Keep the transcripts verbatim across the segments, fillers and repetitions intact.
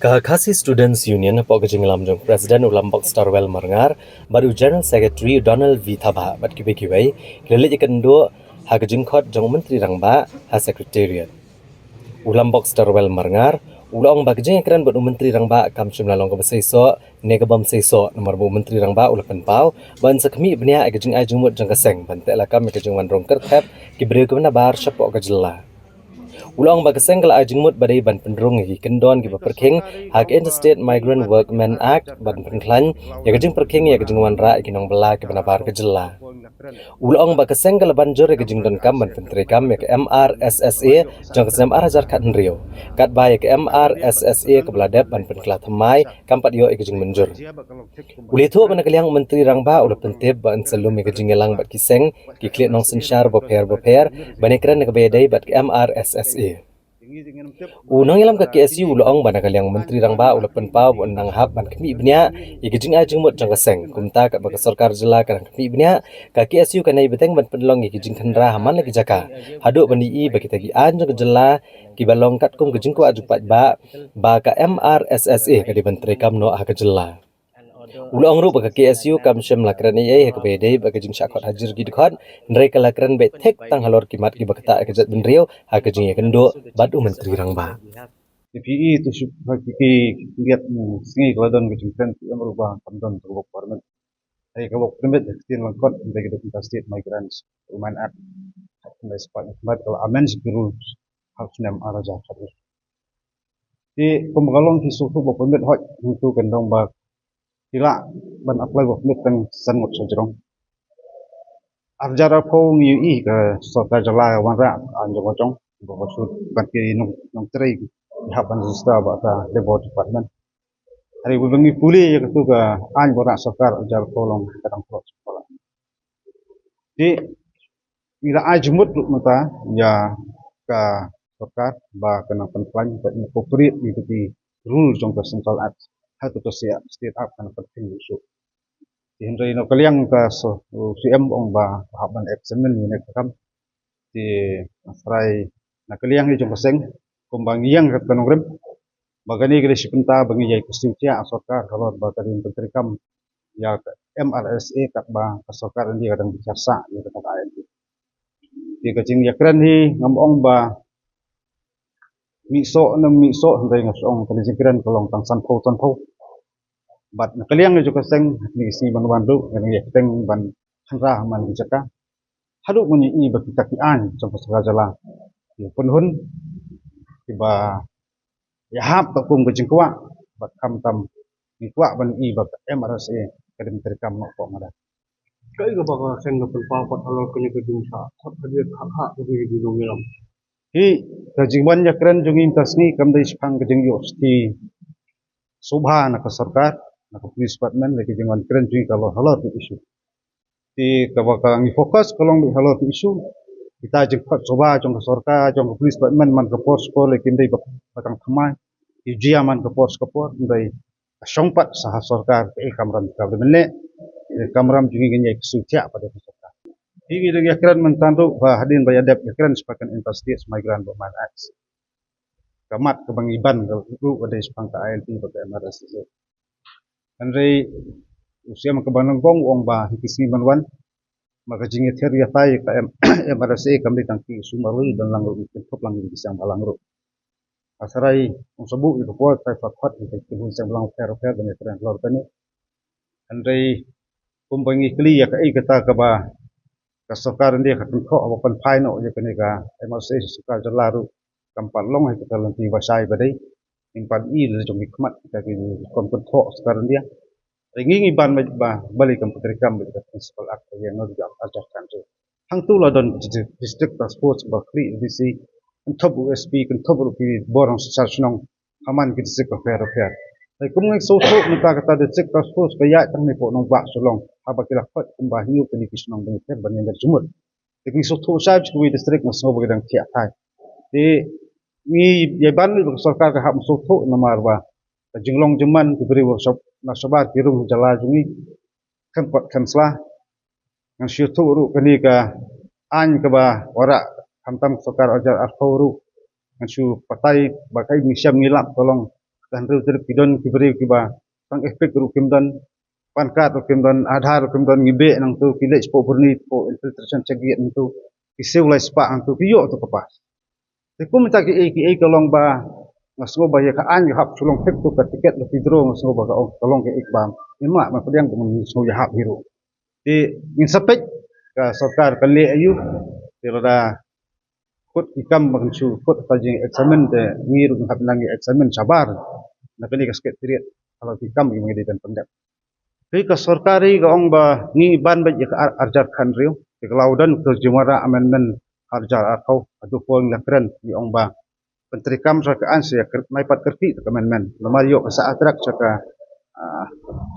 Ka Khasi Students Union hapoh ka jingïalam jong President u Lambok Starwell Marngar bad u General Secretary u Donald V Thabah bad kiwei kiwei ki la leit ïakynduh ha ka jingkhot jong u Myntri Rangbah ha Secretariat. U Lambok Starwell Marngar u la ong ba ka jingïakren bad u Myntri Rangbah kam shym la long kaba seisoh ne kaba ym seisoh, namar ba u Myntri Rangbah u la pynpaw ba yn sa khmih bniah ïa ka jingai jingmut jong ka seng ban teh lakam ïa ka jingwan rung kyrthep ki briew kiba nabar shapoh ka jylla. U la ong ba ka seng ka la ai jingmut ba dei ban pynrung ïa ki kyndon kiba pyrkhing ha ka Interstate Migrant Workmen Act ban pynkhlaiñ ïa ka jingpyrkhing ïa ka jingwanrah ïa ki nongbylla kiba nabar ka jylla. U la ong ba ka seng ka la ban jur ïa ka jingdonkam ban pyntreikam ïa ka M R S S A jong ka snem ar hajar khathynriew, katba ïa ka M R S S A kaba la dep ban pynkylla thymmai kam pat ïoh ïa ka jingmynjur. U la ïathuh ba na ka liang u Myntri Rangbah u la pyntip ba yn sa lum ïa ka jingïalang bad ki seng, ki khlieh nongsynshar bapher bapher ban ïakren na kaba ïadei bad ka M R S S A. U nongïalam ka K S U u la ong ba na ka liang u Myntri Rangbah u la pynpaw ba un nang hap ban khmih bniah ïa ka jingai jingmut jong ka seng, kumta katba ka sorkar jylla ka dang khmih bniah, ka K S U kan ïai bteng ban pynlong ïa ka jingkhynra ha man la ki jaka haduh ban ïohi ba kita ki aiñ jong ka jylla kiba long katkum ka jingkwah jong u paidbah ba ka M R S S A ka dei ban treikam noh ha ka jylla. U la ong ruh ba ka K S U kam shym la kren ei ei ha kaba ïadei bad ka jingshah khot hajir ki dkhot, hynrei ka la kren beit thik tang halor ki mat kiba ktah ïa ka jaitbynriew ha ka jingïakynduh bad u Myntri Rangbah. Te phi i to shu ha ki ki ki ngiat, mm, sngi ka la don ka jingkren phi em ruh ba kam don ka work permit. Hei ka work permit ha ktien lyngkot hynrei ka dei Interstate Migrants Women Act. Hynrei spah na khmat ka la amend ki rules ha u snem ar hajar khatwei. Te kum ka long ki shu thuh work permit hoi hangtu kan dong ba ki lah ban apply work permit tang san ngut sha jrong. Ar hajar arphew ngi ïohi ka sorkar jylla ka wanrah ka aiñ jong ka jong ba ka shu ban ki nong nongtrei ki hap ban register bad ka Labour Department. Hynrei ba ngi pule ïa katu ka aiñ ba wanrah sorkar ar hajar arphew long ka dang plot. Te ngi la ai jingmut ruh mynta ïa ka sorkar ba kan nang pynkhlaiñ, ba incorporate ïa kata ki rule jong ka Central Act ha kata ka State Act, kan nang pynkheiñ ruh shuh. Te hynrei na ka liang ka so, u C M ong ba hap ban examine ïa kane ka kam. Te trai na ka liang ïa jong ka seng kumba ngi ïeng kat ka nongrim ba kane ka dei shi bynta ba ngi ïai kyrsiew thiah ha sorkar halor ba ka dei ban pyntreikam ïa ka M R S A katba ka sorkar India ka dang bichiar sah ïa kata ka I L P. Te ka jingïakren hi ngam ong ba mih soh ne mih soh, hynrei nga shu ong kane jingkren ka long tang sanphew sanphew. Bad na ka liang jong ka seng, kine ki sngi ban wan ruh ngan ïa bteng ban khynra ha man ki jaka haduh ngan ïohi ba kita ki aiñ jong ka sorkar jylla ki pynhun kiba ïahap katkum ka jingkwah, bad khamtam ngi kwah ban ïohi ba ka M R S A ka dei ban treikam noh hapoh madan. Kaei kaba ka seng ka pynpaw pat halor kane ka jingshah khot hajir kha kha ka dei ka jinglong ïalam? Hi, ka jingwan ïakren jong ngi mynta ka sngi kam dei shaphang ka jingïoh shithi sngewbha na ka sorkar, na ka police department, la ka jingwan kren jong ngi ka long halor ka issue. Te kaba ka ngi focus ka long beit halor ka issue. Kita jingkhot sngewbha jong ka sorkar, jong ka police department man ka por sha ka por la kim dei ba, ba tang thymmai. Ki jia man ka por sha ka por, hynrei ka shong pat sha ha sorkar kaei kamram ka dei ban leh. Kamram jong ngi ngin ïai kyrsiew thiah pat ïa ka sorkar. Hi ngi dang ïakren mynta ruh ba hadien ba ïadep ïakren shaphang ka Interstate Migrant Women Act. Ka mat kaba ngi ban ka ruh ka dei shaphang ka I L P bad ka M R S S A. Hynrei u C M kaba nyngkong u ong ba hi ki sngi ban wan ba ka jingïathiar ïatai ka M-, M R S A kam dei tang ki shu marwei, don lang ruh ki kynthup lang ki seng bhalang ruh. Hynrei ong sa buh ïa ka por trai pha khot ïa ki seng bhalang pher pher ban ïakren halor kane. Hynrei kumba ngi kylli ïa kaei kata kaba ka sorkar India ka kynthoh ba pynphai noh ïa kane ka M R S A, sorkar jylla ruh kam pat long ha kita lynti ba shai ba dei. Ngim pat i la jong ki khmat kita ki rukom kynthoh sorkar India. Hynrei ngi ngi ban ba, ba balei kam pyntreikam bad ka Municipal Act ïa nga ruh ar hajar khathynriew. Hangtu la don ki District Task Force ba khlieh D C, kynthup u S P, kynthup ruh ki bor nongsynshar shnong ha man ki district bapher bapher. Hynrei kum ngi sngewthuh mynta kata District Task Force ka ïaid tang napoh nongbah Shillong, haba ki la khot kumba hynñiew tylli ki shnong ban ïathiar ban ïeng jingmut. Te ngi sngewthuh shai ba kiwei district nga sngew ba ki dang thiah thai. Te ngi ïa ban ba ka sorkar ka hap sngewthuh namar ba ka jinglong jingman ki briew na shabar ki rung jylla jong ngi khlem pat khlem sla. Ngan shu ïathuh ruh kane ka aiñ kaba wanrah khamtam sorkar ar hajar arphew ruh. Ngan shu batai ba kaei ngi shem ngi lap ka long Ka hynriew tylli ki don ki briew kiba tang EPIC ruh kim don, PAN card ruh kim don, Aadhaar ruh kim don, ngi beh nangtu, ki leit shapoh Byrni, shapoh infiltration check gate nangtu, ki siew lai spah nangtu, ki ïoh tu ka pass. Te kum mynta kiei kiei ka long ba nga sngew ba ïa ka aiñ ka hap shu long thik tu, ka ticket lucky draw nga sngew ba ka ong ka long kaei kaba ym lah ban pdiang, ba ngi sngew ïa hap hi ruh. Te ngin sa peit ka sorkar ka leh aïu. Te lada kut ki kam ba kan shu kut ka jingexamine, te ngi ruh ngi hap nang examine shabar na kane ka Secretariat halor ki kam ba ngi dei ban pyndep. Te ka sorkar ka ong ba ngi ban beit ïa ka ar-, arhajar khathynriew. Te ka la u don ka jingwanrah amendment arhajar arphew, haduh poi ngi la kren, ngi ong ba pyntreikam sha ka aiñ, sa ïa kyrpad kyrkieh ka amendment. Namar ïoh ka sa attract sha ka, ah,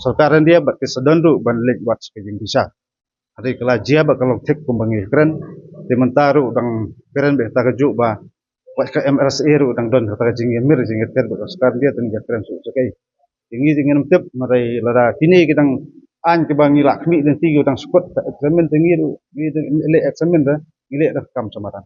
sorkar India bad ki sa don ruh ban leit wad sha ka jingbishar. Hynrei ka la jia bad ka long thik kumba ngi kren. Te mynta ruh dang kren bad kata kajuh ba wat ka MRSA ruh dang don kata ka jingïamir jingïater bad ka sorkar India, te ngi kren shuh shuh kaei. Te ngi ngim tip, hynrei lada kine ki dang aiñ kiba ngi la khmih lynti kiba dang shu kut ka examine, te ngi ruh ngi leh examine da, ngi leh da ka kam sha madan.